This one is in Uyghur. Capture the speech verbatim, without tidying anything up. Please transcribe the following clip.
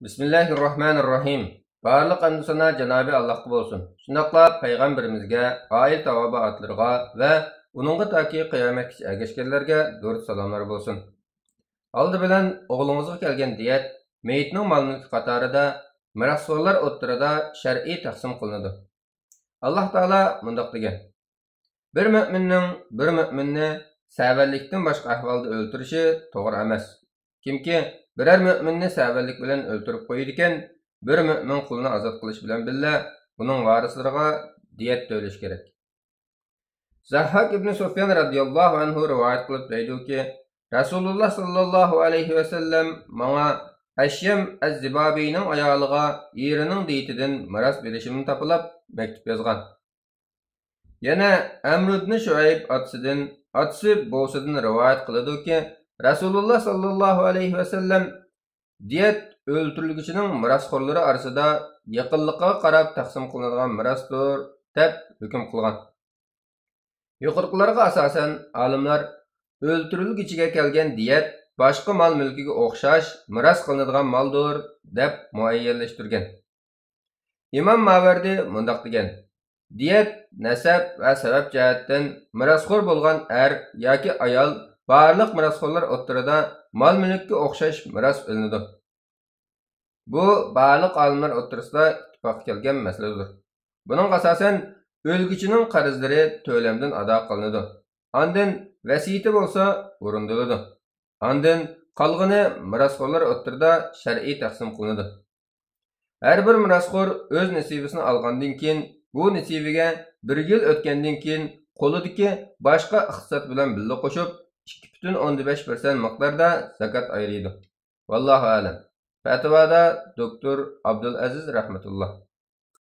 بىسمىللاھىررەھمانىررەھىم. بارلىق ھەمدۇ سانا جانابى ئاللاھقا بولسۇن. شۇنداقلا پەيغەمبىرىمىزگە، ئائىلە تاۋابىئاتلىرىغا ۋە ئۇنىڭغا تاكى قىيامەتكىچە ئەگەشكەنلەرگە دۇرۇت سالاملار بولسۇن. ئالدى بىلەن ئوغلىڭىزغا كەلگەن دىيەت مېيىتنىڭ مال-مۈلكى قاتارىدا مىراسخورلار ئوتتۇرىدا شەرئىي تەقسىم قىلىنىدۇ. ئاللاھ تائالا مۇنداق دېگەن: بىر مۆمىننىڭ بىر مۆمىننى سەۋەنلىكتىن باشقا ئەھۋالدا ئۆلتۈرۈشى توغرا ئەمەس. كىمكى بىرەر مۆمىننى سەۋەنلىك بىلەن ئۆلتۈرۈپ قويىدىكەن، بىر مۆمىن قۇلنى ئازاد قىلىش بىلەن بىللە ئۇنىڭ ۋارىسلىرىغا دىيەت تۆلىشى كېرەك. زەھھاك ئىبنى سۇفيان رەزىياللاھۇ ئەنھۇ رىۋايەت قىلىپ دەيدۇكى، رەسۇلۇللاھ ساللاللاھۇ ئەلەيھى ۋەسەللەم ماڭا ئەشيەم ئەز-زىبابىينىڭ ئايالىغا ئېرىنىڭ دىيىتىدىن مىراس بېرىشىمنى تاپىلاپ مەكتۇپ يازغان. يەنە ئەمر ئىبنى شۇئەيب ئاتىسىدىن، ئاتىسى بوۋىسىدىن رىۋايەت قىلىدۇكى، رەسۇلۇللاھ ساللاللاھۇ ئەلەيھى ۋەسەللەم دىيەت ئۆلتۈرۈلگۈچىنىڭ مىراسخورلىرى ئارىسىدا يېقىنلىقىغا قاراپ تەقسىم قىلىنىدىغان مىراستۇر، دەپ ھۆكۈم قىلغان. يۇقىرىقىلارغا ئاساسەن، ئالىملار ئۆلتۈرۈلگۈچىگە كەلگەن دىيەت باشقا مال-مۈلكىگە ئوخشاش مىراس قىلىنىدىغان مالدۇر، دەپ مۇئەييەنلەشتۈرگەن. ئىمام ماۋەردى مۇنداق دېگەن: دىيەت نەسەب ۋە سەۋەب جەھەتتىن مىراسخور بولغان ئەر ياكى ئايال بارلىق مىراسخورلار ئوتتۇرىدا مال-مۈلۈككە ئوخشاش مىراس ئېلىنىدۇ. بۇ بارلىق ئالىملار ئوتتۇرىسىدا ئىتتىپاققا كەلگەن مەسىلىدۇر. بۇنىڭغا ئاساسەن، ئۆلگۈچىنىڭ قەرزلىرى تۆلەمدىن ئادا قىلىنىدۇ. ئاندىن ۋەسىيىتى بولسا ئورۇندىلىدۇ. ئاندىن قالغىنى مىراسخورلار ئوتتۇرىدا شەرئىي تەقسىم قىلىنىدۇ. ھەر بىر مىراسخور ئۆز نېسىۋىسىنى ئالغاندىن كېيىن، بۇ نېسىۋىگە بىر يىل ئۆتكەندىن كېيىن قولىدىكى باشقا ئىقتىساد بىلەن بىللە قوشۇپ، ئىككى پۈتۈن ئوندىن بەش پىرسەنت مىقداردا زاكات ئايرىيدۇ. ۋاللاھۇ ئەلەم. پەتىۋادا دوكتور ئابدۇلئەزىز رەھمەتۇللا.